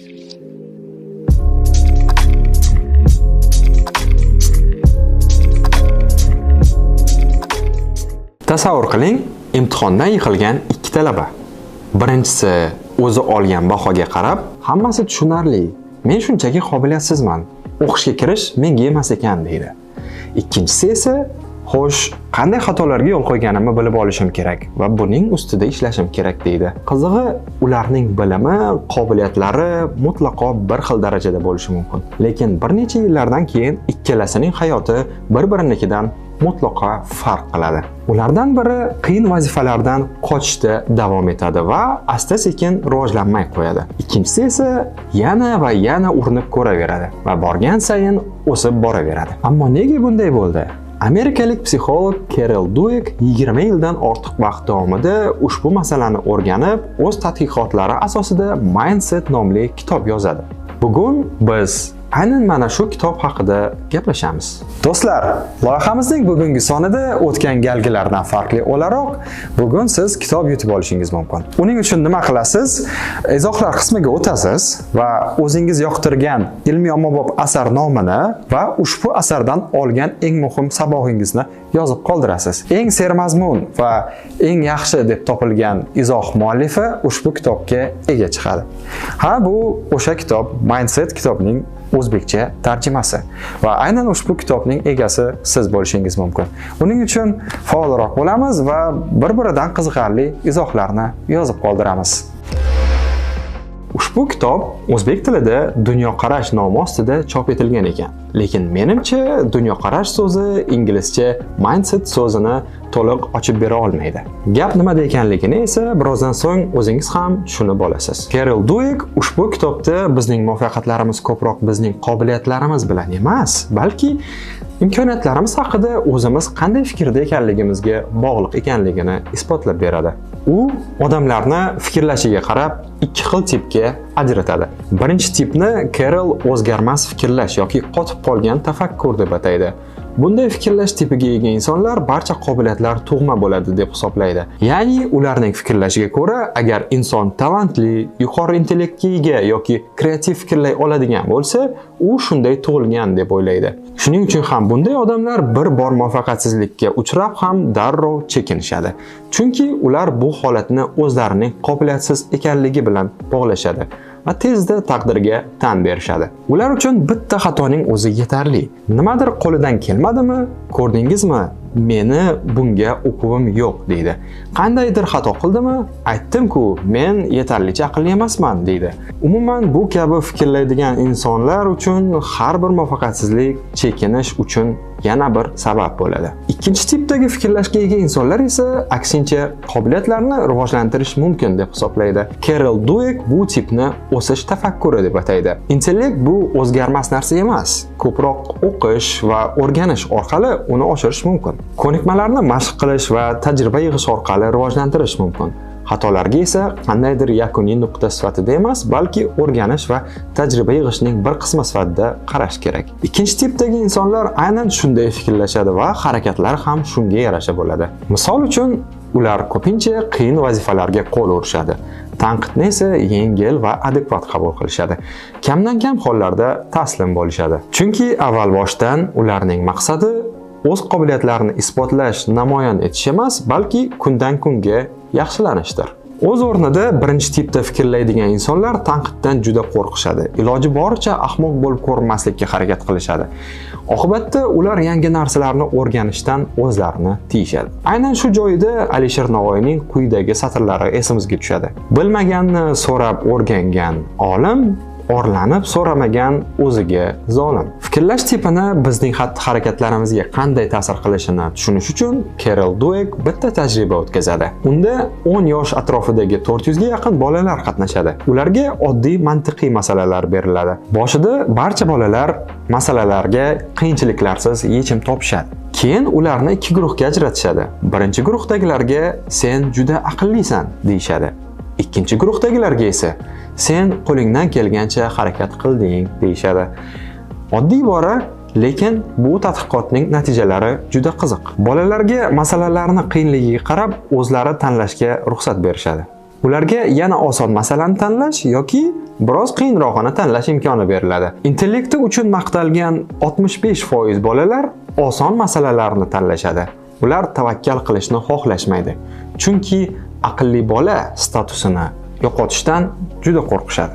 Tasavvur qiling, imtihondan yiqilgan ikki talaba. Birinchisi o'zi olgan bahoga qarab, hammasi tushunarli. Men shunchaki qobiliyatsizman. O'qishga kirish menga emas ekan deydi. Ikkinchisi esa, xo'sh, qanday xatolarga yo'l qo'yganimni bilib olishim kerak va buning ustida ishlashim kerak deydi. Qizig'i, ularning bilimi, qobiliyatlari mutlaqo bir xil darajada bo'lishi mumkin. Lekin bir necha yillardan keyin ikkalasining hayoti bir-birinikidan mutlaqo farq qiladi. Ulardan biri qiyin vazifalardan qochishda davom etadi va asta-sekin rivojlanmay qo'yadi. Ikkinchisi esa yana va yana urinib ko'raveradi va borgan sayin o'sib boraveradi. Ammo nega bunday bo'ldi? Amerikalik psixolog Kerol Duek 20 yildan ortiq vaqt davomida ushbu masalani o'rganib, o'z tadqiqotlari asosida Mindset nomli kitob yozadi. Bugun biz aynan mana shu kitob haqida gaplashamiz. Do'stlar, loyihamizning bugungi sonida o'tgan galgilardan farqli o'laroq, bugun siz kitob yutib olishingiz mumkin. Uning uchun nima qilasiz? Izohlar qismiga o'tasiz va o'zingiz yoqtirgan ilmiy ommabop asar nomini va ushbu asardan olgan eng muhim sabog'ingizni yozib qoldirasiz. Eng sermazmun va eng yaxshi deb topilgan izoh muallifi ushbu kitobga ega chiqadi. Ha, bu o'sha kitob, Mindset kitobining o'zbekcha tarjimasi va aynan ushbu kitobning egasi siz bo'lishingiz mumkin. Uning uchun faolroq bo'lamiz va bir-biridan qiziqarli izohlarni yozib qoldiramiz. Ushbu kitob o'zbek tilida Dunyoqarash nomi ostida chop etilgan ekan. Lekin menimcha dunyoqarash so'zi inglizcha mindset so'zini to'liq ochib bera olmaydi. Gap nimada ekanligini esa birozdan so'ng o'zingiz ham tushunib olasiz. Kerol Duek ushbu kitobda bizning muvaffaqiyatlarimiz ko'proq bizning qobiliyatlarimiz bilan emas, balki imkoniyatlarimiz haqida o'zimiz qanday fikrda ekanligimizga bog'liq ekanligini isbotlab beradi. U odamlarni fikrlashiga qarab ikki xil tipga ajratadi. Birinchi tipni Kerol o'zgarmas fikrlash yoki qotib qolgan tafakkur deb ataydi. Bunday fikrlash tipiga ega insonlar barcha qobiliyatlar tug'ma bo'ladi deb hisoblaydi. Ya'ni ularning fikrlashiga ko'ra, agar inson talantli, yuqori intellektga ega yoki kreativ fikrlay oladigan bo'lsa, u shunday tug'ilgan deb o'ylaydi. Shuning uchun ham bunday odamlar bir bor muvaffaqiyatsizlikka uchrab ham darrov chekinishadi. Chunki ular bu holatni o'zlarining qobiliyatsiz ekanligi bilan bog'lashadi va tezda taqdirga tan berishadi. Ular uchun bitta xatoning o'zi yetarli. Nimadir qo'lidan kelmadimi? Ko'rdingizmi? Meni bunga uquvim yo'q deydi. Qandaydir xato qildimi? Aytdim-ku, men yetarlicha aqlli emasman deydi. Umuman bu kabi fikrlaydigan insonlar uchun har bir muvaffaqiyatsizlik chekinish uchun yana bir sabab bo'ladi. Ikkinchi tipdagi fikrlashga ega insonlar esa aksincha qobiliyatlarni rivojlantirish mumkin deb hisoblaydi. Kerol Duek bu tipni o'sish tafakkuri deb ataydi. Intellekt bu o'zgarmas narsa emas. Ko'proq o'qish va o'rganish orqali uni oshirish mumkin. Ko'nikmalarni mashq qilish va tajriba yig'ish orqali rivojlantirish mumkin. Xatolarga esa qandaydir yakuniy nuqta sifatida emas, balki o'rganish va tajriba yig'ishning bir qismi sifatida qarash kerak. Ikkinchi tipdagi insonlar aynan shunday fikrlashadi va harakatlari ham shunga yarasha bo'ladi. Misol uchun, ular ko'pincha qiyin vazifalarga qo'l urishadi. Tanqidni esa yengil va adekvat qabul qilishadi. Kamdan-kam hollarda taslim bo'lishadi. Chunki avval boshdan ularning maqsadi o'z qobiliyatlarini isbotlash, namoyon etish emas, balki kundan kunga yaxshilanishdir. O'z o'rnida birinchi tipda fikrlaydigan insonlar tanqiddan juda qo'rqishadi. Iloji boricha ahmoq bo'lib ko'rinmaslikka harakat qilishadi. Oqibatda ular yangi narsalarni o'rganishdan o'zlarini tiyishadi. Aynan shu joyida Alisher Navoiyning quyidagi satrlari esimizga tushadi. Bilmaganni so'rab o'rgangan olim, orlanib so'ramagan o'ziga zolim. Fikrlash tipini bizning xatti-harakatlarimizga qanday ta'sir qilishini tushunish uchun Kerol Duek bitta tajriba o'tkazadi. Unda 10 yosh atrofidagi 400 ga yaqin bolalar qatnashadi. Ularga oddiy mantiqiy masalalar beriladi. Boshida barcha bolalar masalalarga qiyinchiliklarsiz yechim topishadi. Keyin ularni ikki guruhga ajratishadi. Birinchi guruhdagilarga sen juda aqllisan deyishadi. Ikkinchi guruhdagilarga esa sen qo'lingdan kelgancha harakat qilding deyishadi. Oddiy ibora, lekin bu tadqiqotning natijalari juda qiziq. Bolalarga masalalarni qiyinligiga qarab o'zlari tanlashga ruxsat berishadi. Ularga yana oson masalani tanlash yoki biroz qiyinrog'ini tanlash imkoni beriladi. Intellekti uchun maqtalgan 65% bolalar oson masalalarni tanlashadi. Ular tavakkal qilishni xohlashmaydi. Chunki aqlli bola statusini yo'qotishdan juda qo'rqishadi.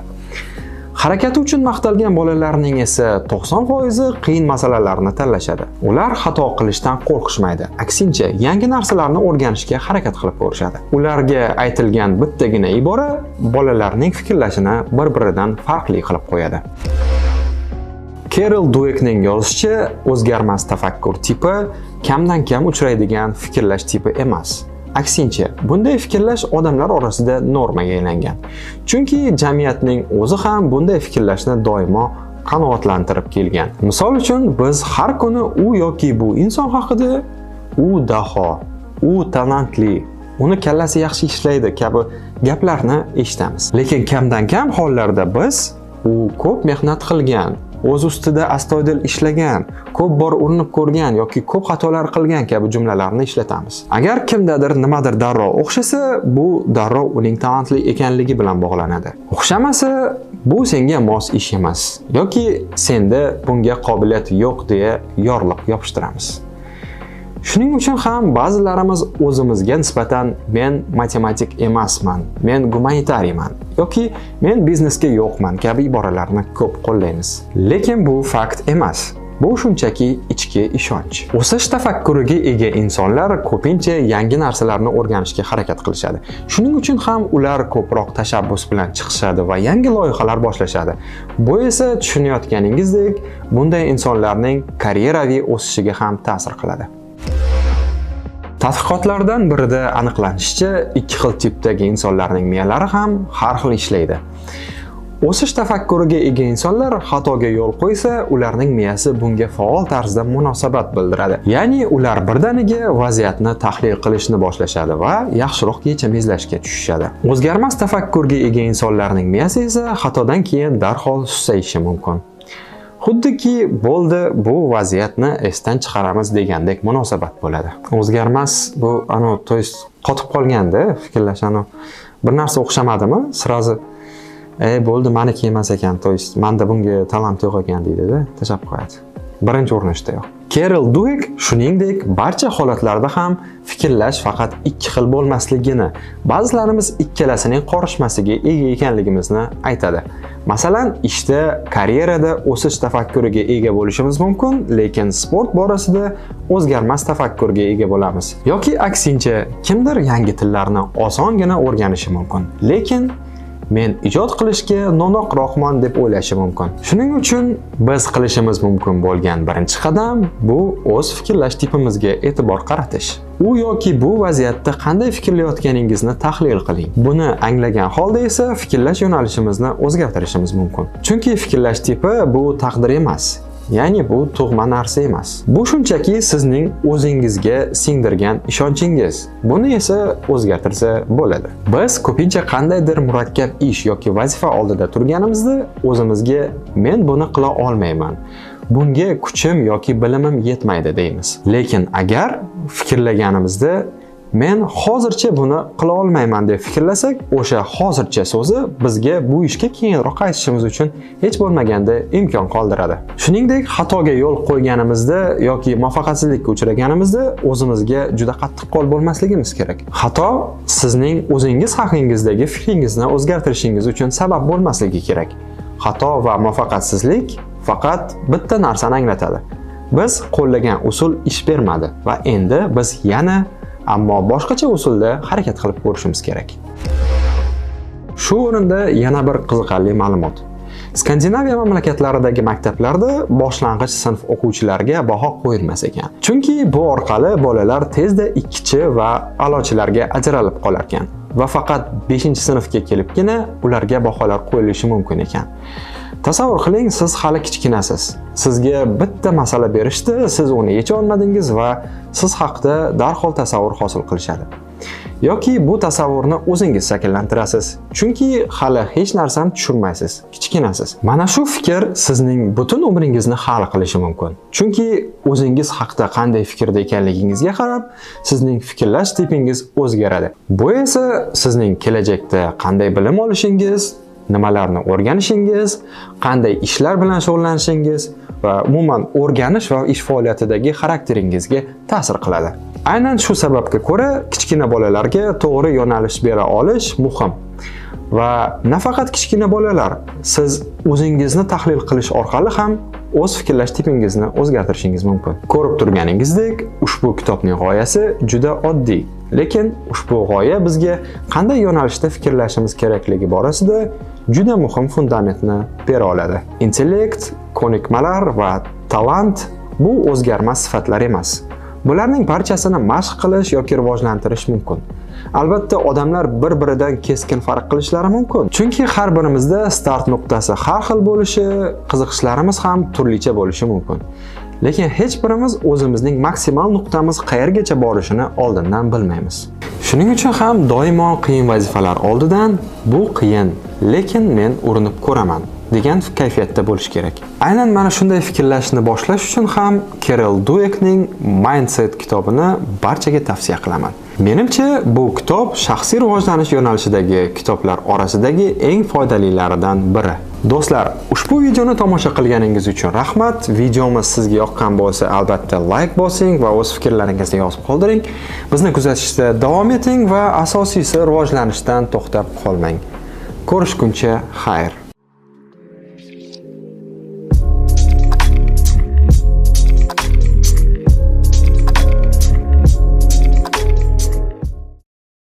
Harakati uchun maqtalgan bolalarning esa 90% qiyin masalalarni tanlashadi. Ular xato qilishdan qo'rqishmaydi. Aksincha, yangi narsalarni o'rganishga harakat qilib ko'rishadi. Ularga aytilgan bittagina ibora bolalarning fikrlashini bir-biridan farqli qilib qo'yadi. Kerol Duekning yozishicha, o'zgarmas tafakkur tipi kamdan kam uchraydigan fikrlash tipi emas. Aksincha, bunday fikrlash odamlar orasida normaga aylangan. Chunki jamiyatning o'zi ham bunday fikrlashni doimo qanoatlantirib kelgan. Misol uchun, biz har kuni u yoki bu inson haqida u daho, u talantli, uni kallasi yaxshi ishlaydi kabi gaplarni eshitamiz. Lekin kamdan kam hollarda biz u ko'p mehnat qilgan, o'z ustida astoydil ishlagan, ko'p bor urinib ko'rgan yoki ko'p xatolar qilgan kabi jumlalarni ishlatamiz. Agar kimdadir nimadir darrov o'xshasa, bu darrov uning talantli ekanligi bilan bog'lanadi. O'xshamasa, bu senga mos ish emas yoki senda bunga qobiliyat yo'q deya yorliq yopishtiramiz. Shuning uchun ham ba'zilarimiz o'zimizga nisbatan men matematik emasman, men gumanitariyman yoki men biznesga yo'qman kabi iboralarni ko'p qo'llaymiz. Lekin bu fakt emas. Bu shunchaki ichki ishonch. O'sish tafakkuriga ega insonlar ko'pincha yangi narsalarni o'rganishga harakat qilishadi. Shuning uchun ham ular ko'proq tashabbus bilan chiqishadi va yangi loyihalar boshlashadi. Bu esa tushunayotganingizdek, bunday insonlarning karyeraviy o'sishiga ham ta'sir qiladi. Tadqiqotlardan birida aniqlanishicha, ikki xil tipdagi insonlarning miyalari ham har xil ishlaydi. O'sish tafakkuriga ega insonlar xatoga yo'l qo'ysa, ularning miyasi bunga faol tarzda munosabat bildiradi. Ya'ni ular birdaniga vaziyatni tahlil qilishni boshlashadi va yaxshiroq yechim izlashga tushishadi. O'zgarmas tafakkurga ega insonlarning miyasi esa xatodan keyin darhol susayishi mumkin. Xuddiki bo'ldi, bu vaziyatni esdan chiqaramiz degandek munosabat bo'ladi. O'zgarmas bu to есть qotib qolganda fikrlash, bir narsa o'xshamadimi, sразу bo'ldi, meniki emas ekan, to есть menda bunga talant yo'q ekan deydi-da, tashlab qo'yadi. Birinchi urinishda yo'q. Kerol Duek shuningdek barcha holatlarda ham fikrlash faqat ikki xil bo'lmasligini, ba'zilarimiz ikkalasining qorishmasiga ega ekanligimizni aytadi. Masalan, ishda, karyerada o'sish tafakkuriga ega bo'lishimiz mumkin, lekin sport borasida o'zgarmas tafakkurga ega bo'lamiz. Yoki aksincha, kimdir yangi tillarni osongina o'rganishi mumkin, lekin men ijod qilishga no'noqroqman deb o'ylashi mumkin. Shuning uchun biz qilishimiz mumkin bo'lgan birinchi qadam bu o'z fikrlash tipimizga e'tibor qaratish. U yoki bu vaziyatda qanday fikrlayotganingizni tahlil qiling. Buni anglagan holda esa fikrlash yo'nalishimizni o'zgartirishimiz mumkin. Chunki fikrlash tipi bu taqdir emas. Ya'ni bu tug'ma narsa emas. Bu shunchaki sizning o'zingizga singdirgan ishonchingiz. Buni esa o'zgartirsa bo'ladi. Biz ko'pincha qandaydir murakkab ish yoki vazifa oldida turganimizda o'zimizga men buni qila olmayman, bunga kuchim yoki bilimim yetmaydi deymiz. Lekin agar fikrlaganimizda men hozircha buni qila olmayman deb fikrlasak, o'sha hozircha so'zi bizga bu ishga keyinroq qaytishimiz uchun hech bo'lmaganda imkon qoldiradi. Shuningdek, xatoga yo'l qo'yganimizda yoki muvaffaqiyatsizlikka uchraganimizda o'zimizga juda qattiqqo'l bo'lmasligimiz kerak. Xato sizning o'zingiz haqingizdagi fikringizni o'zgartirishingiz uchun sabab bo'lmasligi kerak. Xato va muvaffaqiyatsizlik faqat bitta narsani anglatadi. Biz qo'llagan usul ish bermadi va endi biz yana ammo boshqacha usulda harakat qilib ko'rishimiz kerak. Shu o'rinda yana bir qiziqarli ma'lumot. Skandinaviya mamlakatlaridagi maktablarda boshlang'ich sinf o'quvchilariga baho qo'yilmas ekan. Chunki bu orqali bolalar tezda ikkichi va a'lochilarga ajralib qolar ekan va faqat 5-sinfga kelibgina ularga baholar qo'yilishi mumkin ekan. Tasavvur qiling, siz hali kichkinasiz. Sizga bitta masala berishdi, siz uni yecha olmadingiz va siz haqda darhol tasavvur hosil qilishadi. Yoki bu tasavvurni o'zingiz shakllantirasiz. Chunki hali hech narsani tushunmaysiz, kichkinasiz. Mana shu fikr sizning butun umringizni hal qilishi mumkin. Chunki o'zingiz haqida qanday fikrda ekanligingizga qarab, sizning fikrlash tipingiz o'zgaradi. Bu esa sizning kelajakda qanday bilim olishingiz, nimalarni o'rganishingiz, qanday ishlar bilan shug'ullanishingiz va umuman o'rganish va ish faoliyatidagi xarakteringizga ta'sir qiladi. Aynan shu sababga ko'ra kichkina bolalarga to'g'ri yo'nalish bera olish muhim. Va nafaqat kichkina bolalar, siz o'zingizni tahlil qilish orqali ham o'z fikrlash tipingizni o'zgartirishingiz mumkin. Ko'rib turganingizdek, ushbu kitobning g'oyasi juda oddiy, lekin ushbu g'oya bizga qanday yo'nalishda fikrlashimiz kerakligi borasida juda muhim fundamentni bera oladi. Intellekt, ko'nikmalar va talant bu o'zgarmas sifatlar emas. Bularning barchasini mashq qilish yoki rivojlantirish mumkin. Albatta, odamlar bir-biridan keskin farq qilishlari mumkin. Chunki har birimizda start nuqtasi har xil bo'lishi, qiziqishlarimiz ham turlicha bo'lishi mumkin. Lekin hech birimiz o'zimizning maksimal nuqtamiz qayergacha borishini oldindan bilmaymiz. Shuning uchun ham doimo qiyin vazifalar oldidan bu qiyin, lekin men urinib ko'raman degan kayfiyatda bo'lish kerak. Aynan mana shunday fikrlashni boshlash uchun ham Kerol Duekning Mindset kitobini barchaga tavsiya qilaman. Menimcha, bu kitob shaxsiy rivojlanish yo'nalishidagi kitoblar orasidagi eng foydalilaridan biri. Do'stlar, ushbu videoni tomosha qilganingiz uchun rahmat. Videomiz sizga yoqqan bo'lsa, albatta like bosing va o'z fikrlaringizni yozib qoldiring. Bizni kuzatishda davom eting va asosiysi rivojlanishdan to'xtab qolmang. Ko'rishguncha xayr.